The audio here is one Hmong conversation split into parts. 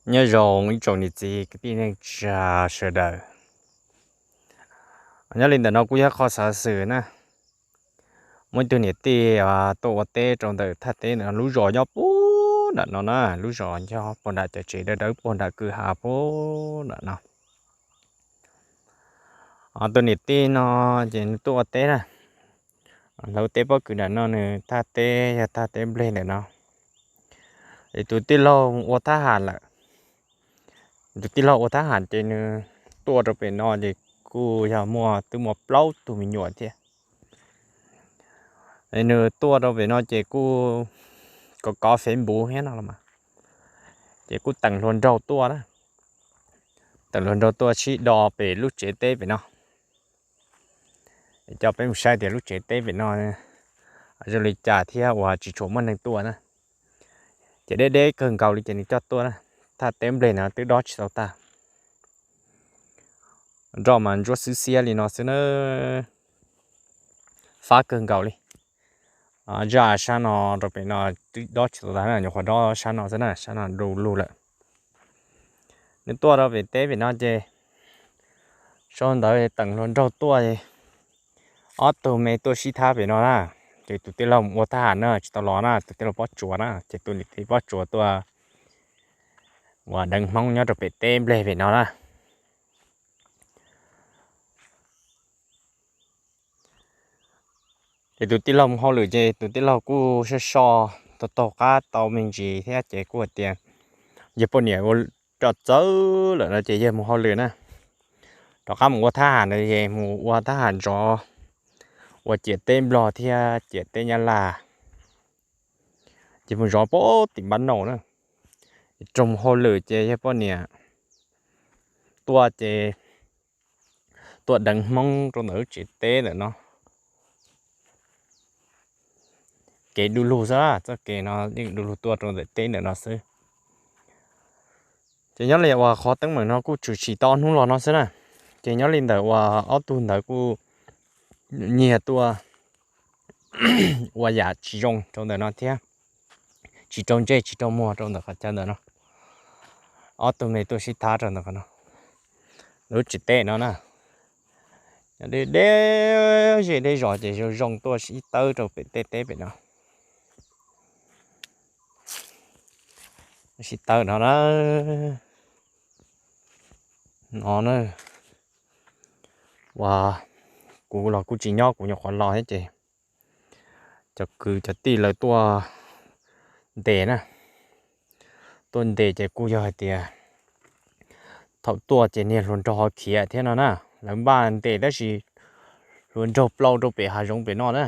Nyob zoo ib tsoom niam txiv kwv tij neej tsa sawv daws. Nyob li ntawm no kuj yog qhov xov xwm na, muaj ib tug niam tij tuaj ua teb rau ntawm thaj teb ntawm no, lub zos nyob puag nram no na, lub zos nyob puag nram cov tsev dawb dawb puag nram kwj ha puag nram no. Tus niam tij no ces nws tuaj ua teb na, lawv ua teb pob kws nram no, nws thaj teb yog thaj teb nplej ntawm no. Es tus tij laug ua thab ham lawm, tus tij laug ua thab ham ces nws tuaj rau pem no ces kuj yog muaj, twb muaj plaub tug me nyuam thiab. Nws tuaj rau pem no ces kuj kov kov Facebook thiab no los mas, ces kuj teem hluas nraug tuaj na, teem hluas nraug tuaj sib do pem lub tsev teb pem no. Coj peb mus saib tias lub tsev teb pem no zoo li cas thiab uas tsis tshua muaj neeg tuaj na. Ces deb deb kawg nkaus li ces nws coj tuaj na, thaj teb nplej no twb dob tsis tau tag. Nroj mas ntsuab xwb xiab li no xwb na, fab kawg nkaus li. Zaj sab no rau pem no twb dob tsis tau tag na, nyuam qhuav dob sab no xwb na, sab no du lug lawm. Nws tuaj rau pem teb pem no ces sau ntawd teem hluas nraug tuaj, ob tug me tuaj sib thab pem no na, ces tus tij laug mus ua thab ham na tsis tau los na, tus tij laug pob tsuas na, ces tus niam tij pob tsuas tuaj ua deev hmoob nyob rau pem teb nplej pem no na. Ces tus tij laug mus hauj lwm ces tus tij laug kuj soj so, taug taug qab tau me ntsis thiab ces kuj hais tias yawg poj niam ua roj txawv lawm no ces yawg mus hauj lwm na, rov qab mus ua thab ham na, ces mus ua thab ham zov, ua ciam teb Nplog thiab ciam teb Nyab Laj, ces mus zov pem tim npab nauj na. Raug mus hauj lwm ces yawg poj niam tuaj ces tuaj deev hmoob rau ntawm lub tsev teb ntawm no. Kev du lug xwb, txoj kev no yeej du lug tuaj rau ntawm teb ntawm no xwb. Ces nyob li uas qhov teeb meem no kuj tshwm sim tau ob hnub los no xwb na. Ces nyob li ntawm uas ob tug ntawd kuj nyiag tuaj ua yam tsis zoo rau ntawm no thiab, tsis rau ntsej tsis rau muag rau ntawm qhov chaw ntawm no. Ob tug me tuaj sib thab rau ntawm qhov no, lub tsev teb no na. Deb deb zej deb zos ces zoo zoo tuaj sib tawb rau pem tej teb pem no, sib tawb no na. No na, uas kuv los kuj tsis nyob, kuv nyuam qhuav los thiab ces cov kwv cov tij lawv tuaj ntes na, tuaj ntes ces kuj yog hais tias thaum tuaj ces niag hluas nraug ho khiav thiab no na, lawv npaj ntes tab sis hluas nraug plaub rau pem hav zoov pem no na,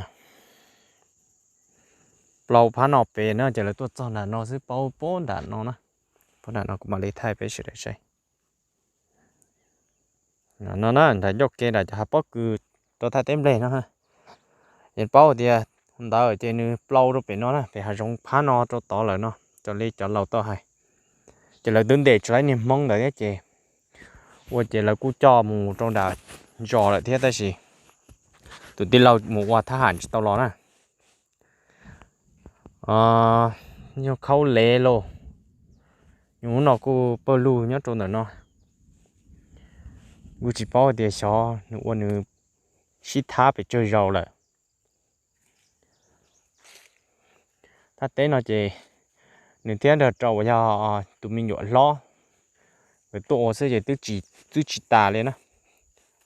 plaub phab no pem na, ces lawv tuaj txog nram no xwb, paub puag nram no na, puag nram no kuv mam li thaij peb sawv daws saib. No na, nram ncauj ke nram cov hav pob kws rau thaj teb nplej no, ces paub tias ntawd ces nws plaub rau pem no na, pem hav zoov phab no rau tod lawm no, raws li cov laus tau hais. Ces lawv twb ntes tsis laib niag hmoob ntawd thiab ces ua ces lawv kuj coj mus rau nram zos lawm thiab tab sis tus tij laug mus ua thab ham tsis tau los na. Nyuag khaub lev lauj, nyuag hnub no kuj pawg lug nyob rau ntawm no, kuj tsis paub tias xyov nws ua nws sib thab pes tsawg zaus lawm. Thaj teb no ces nws thiab nrog rau uas yog tus me nyuam hlob, nkawd tuaj ua xwb ces twb tsis tas li na,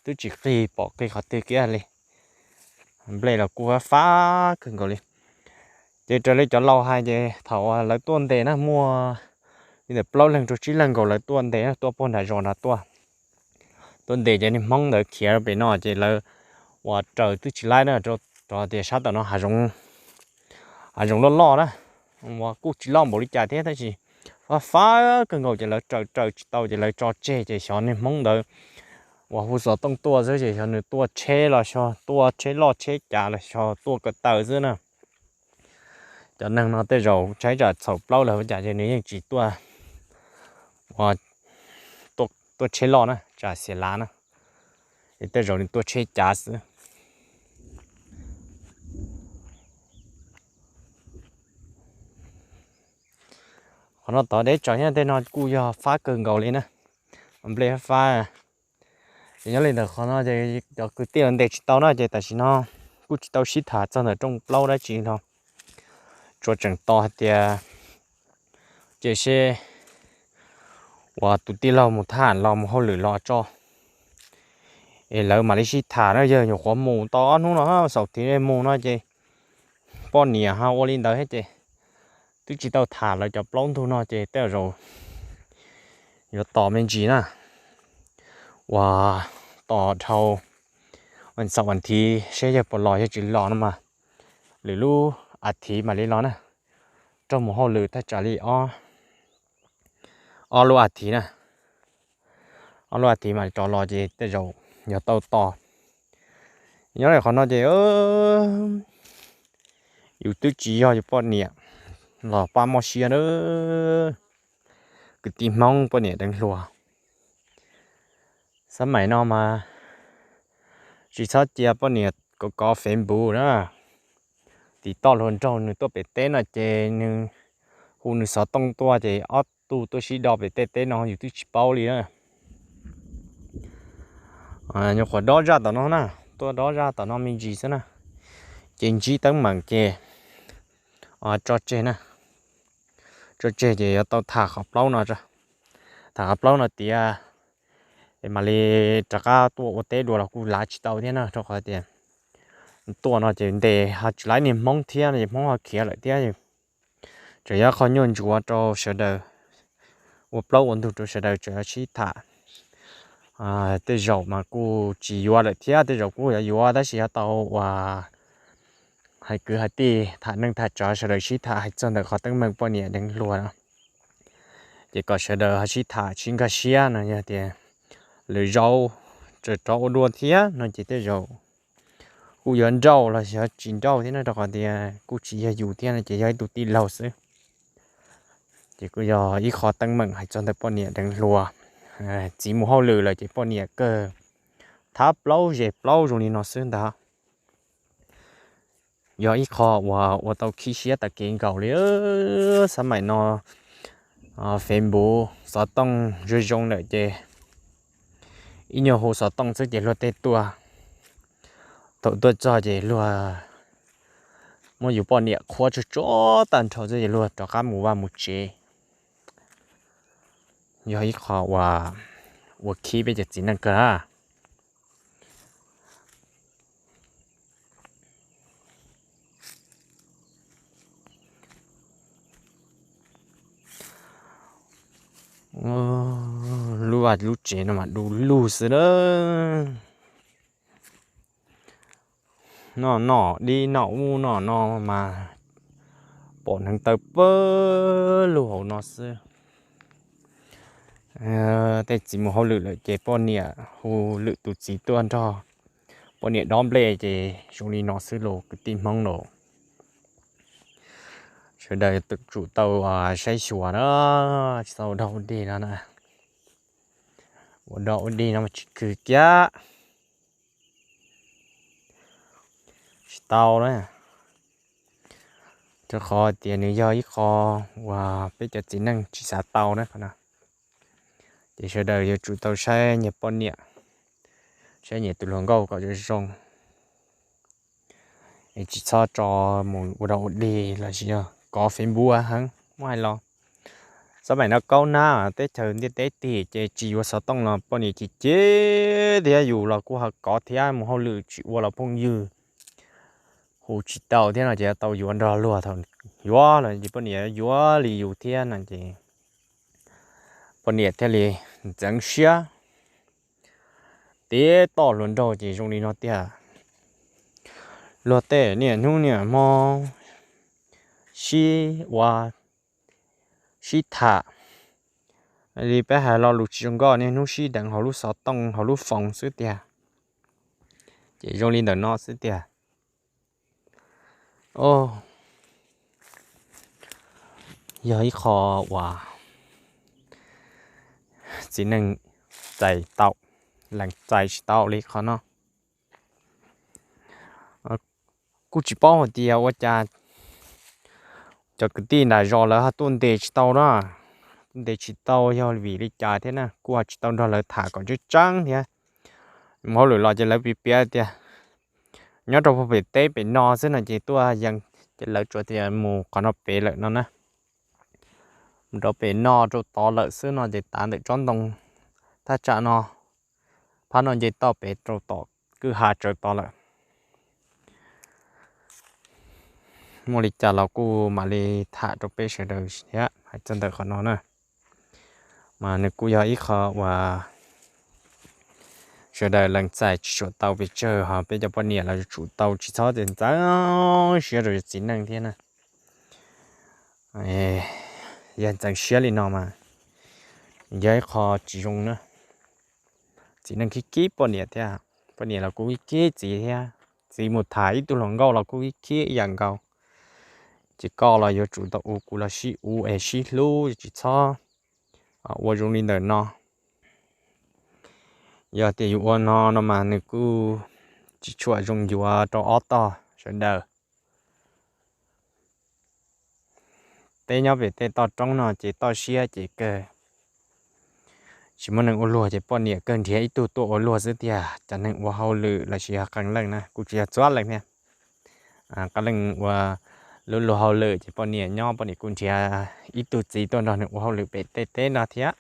twb tsis qig pom qig qhov twg kiag li. Nplej los kuj fab fab kawg nkaus li. Ces raws li cov laus hais ces thaum lawv tuaj ntes na muaj li ntawm plaub leeg rau tsib leeg nkaus lawv tuaj ntes na, tuaj puag nram zos nrad tuaj. Tuaj ntes ces niag hmoob ntawd khiav rau pem no ces lawv uas raws twb tsis laib na, rau tias sab tom no hav zoov loj loj na, uas kuj tsis loj npaum li cas thiab tab sis fab fab kawg nkaus ces lawv raws raws tsis tau ces lawv tso tseg ces xyov niag hmoob ntawd uas hu xov tooj tuaj xwb ces xyov nws tuaj tsheb los xyov tuaj tsheb loj tsheb cav los xyov tuaj ko taw xwb na. Cov neeg no tej zaum tshaib tsam txhaum plaub lawm ua cas ces nws yeej tsis tuaj, tuaj tsheb loj na, tsam xiam lav na, es tej zaum nws tuaj tsheb cav xwb. Qhov no tod deb tsawv thiab, tej no kuj yog fab kawg nkaus li na, nplej fab. Ces nyob li ntawm qhov no ces cov kwv tij los ntes tsis tau na, ces tam sim no kuj tsis tau sib tham txog ntawm rooj plaub dab tsi no, tsuas tseem tos hais tias cia seb uas tus tij laug mus thaj los mus hauj lwm los tso, es lawv mam li sib tham na. Yog nyuam qhuav mus tau ob hnub no xaum thiv mus no ces poj niam ho ua li ntawd thiab ces twb tsis tau tham lawv cov plaub ntug no ces tej zaum yuav tos me ntsis na, uas tos dhau xaum as thiv seb yawg puas los yog tsis los no mas lwm lub as thiv mam li los na, raug mus hauj lwm thaj tsam li ob lub as thiv na, ob lub as thiv mam li rov los ces tej zaum yog tau tos. Nyob li qhov no ces yus twb tsis yog yus poj niam los pab mob siab na, kwv tij Hmoob poj niam deev hluas. Xab maim no mas tsis txhob cia poj niam kov kov Facebook na, tim toj hluas nraug nws tuaj pem teb no ces nws hu nws xov tooj tuaj ces ob tug tuaj sib do pem tej teb no yus twb tsis paub li na. Nyuam qhuav dob zaj tom no na, tuaj dob zaj tom no me ntsis xwb na, ces ntsib teeb meem ces tso tseg na, tso tseg ces yuav tau tham qhov plaub no, tham qhov plaub no tiav es mam li rov qab tuaj ua teb dua los kuj lav tsis tau thiab na, rau qhov tias tuaj no ces ntes ho tsis laib niag Hmoob thiab no ces Hmoob ho khiav lawm thiab. Tseem yog qhov nyuaj ntsuav rau sawv daws, ua plaub ua ntug rau sawv daws tseem yuav sib tham. Tej zaum mas kuj tsis yuav lawm thiab, tej zaum kuj yuav yuav tab sis yuav tau uas hais kwv hais tij tham neej tham tsav sawv daws sib tham hais txog ntawm qhov teeb meem poj niam deev hluas no, ces kom sawv daws ho sib tham sib nkag siab no. Yog tias lwm zaus tseem rov ua dua thiab no ces tej zaum kuj yuav nrauj los yog tsis nrauj thiab no, rau qhov tias kuj tsis yog yus thiab no ces yog ib tug tij laug xwb. Ces kuj yog ib qho teeb meem hais txog ntawm poj niam deev hluas. Txiv mus hauj lwm lawm ces poj niam kawg thab plaub zes plaub zoo li no xwb ntag. Yog ib qho uas ua tau khib siab tag kev nkaus li. Xab maim no Facebook xov tooj zoo zoo lawm ces ib nyuag hu xov tooj xwb ces luag tej tuaj. Thaum tuaj txog ces luag muab yus poj niam qhuab tsuag tsuag tag nrho xwb ces luag rov qab mus vaj mus tsev. Yog ib qho uas ua khib peb cov txiv neej kawg na. Lub vaj lub tsev no mas du lug xwb na. Noj noj dib noj ub noj no mas pom hneev taw pawg lug hauv no xwb. Tej txiv mus hauj lwm lawm ces poj niam hu lwm tus txiv tuaj nrog poj niam dob nplej ces zoo li no xwb los kwv tij Hmoob los. Sawv daws tsum tau saib xyuas na, tsis tau ua dog ua dig no na. Ua dog ua dig no mas tsis khwv kiag, tsis tau na. Rau qhov tias nws yog ib qho uas peb cov txiv neej tsis xav tau na. Ces sawv daws yuav tsum tau saib nyias poj niam, saib nyias tus hluas nkauj kom zoo zoo, es tsis txhob tso mus ua dog ua dig los sis yog kov Facebook heev muab hais los. Xab maim no kaub nab teb chaws ntiaj teb tig ces tsis yuav xov tooj los poj niam cem cem thiab, yus los kuj ho kov thiab, mus hauj lwm tsis ua los phooj ywg hu tsis tau thiab no ces tau yuav nrog luag thaum yuav los ces poj niam yuav li yus thiab no ces poj niam thiaj li ntxeev siab. Tib toj hluas nraug ces zoo li no tiag. Luag tej niaj hnub niaj hmo sib ua sib tham li peb hais lo lus tsis zoo nkauj, niaj hnub sib deev hauv lub xov tooj hauv lub foos xwb tiag. Ces zoo li ntawm no xwb tiag. Yog ib qho uas txiv neej txais tau, lees txais tsis tau li qhov no. Kuj tsis paub hais tias ua cas cov kwv tij nram zos lawv ho tuaj ntes tsis tau na. Tuaj ntes tsis tau yog vim li cas thiab na, kuj ho tsis tau nrog lawv tham kom tseeb tseeb thiab. Mus hauj lwm los ces lawv piav piav tias nyob rau pem teb pem no xwb no ces tuaj yees, ces lawv tsuas tias mus qhov no pem lawm no na. Mus rau pem no rau tod lawm xwb no ces tav ntawm tsob ntoo thaj tsam no, phab no nce toj pem rau tom kwj ha tsawv tod lawm. Muaj li cas los kuj mam li tham rau peb sawv daws thiab hais txog ntawm qhov no na. Mas nws kuj yog ib qho uas sawv daws lees txais tsis tshua tau pes tsawg, ho peb cov poj niam los tsum tau tsis txhob ntxeev siab rau txiv neej thiab na. Yog ntxeev siab li no mas yog ib qho tsis zoo na. Txiv neej khib khib poj niam thiab, poj niam los kuj khib khib txiv thiab. Txiv mus tham ib tug hluas nkauj los kuj khib khib ib yam nkaus. Ces koj los yuav tsum tau ua, kuv los sib ua es sib hlub, tsis txhob ua zoo li ntawm no. Yog tias yus ua no no mas nws kuj tsis tshua zoo yuav rau ob tog sawv daws. Teb nyob pem tej toj roob no ces toj siab ces kawg tsis muaj neeg ua luag ces poj niam kawg nrhiav ib tug tuaj ua luag xwb tiag. Cov neeg ua hauj lwm los sis yog qee leej na, kuj tsis yog txhua leej thiab. Qee leej ua lub luag hauj lwm ces poj niam nyob poj niam kuj nrhiav ib tug txiv tuaj nrog nws ua hauj lwm pem tej teb no thiab.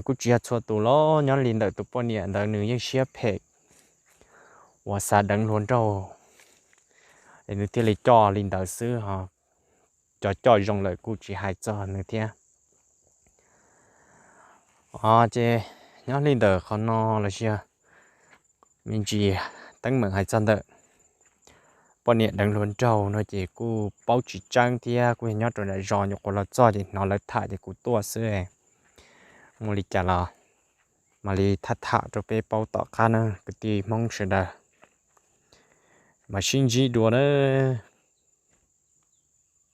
Kuj tsis yog txhua tus los nyob li ntawm tus poj niam ntawd nws yeej siab phem uas xav deev hluas nraug es nws thiaj li coj li ntawd xwb ho. Cov coj zoo lawm kuj tsis hais txog nws thiab. Ces nyob li ntawm qhov no los sis me ntsis teeb meem hais txog ntawm poj niam deev hluas nraug no ces kuj paub tsis tseeb thiab kuj yog nyob rau nram zos nyuam qhuav los txog ces hnov lawv tham ces kuv tuaj xwb. Muaj li cas los mam li tham tham rau peb paub tom qab na kwv tij Hmoob sawv daws. Mam sib ntsib dua nawb.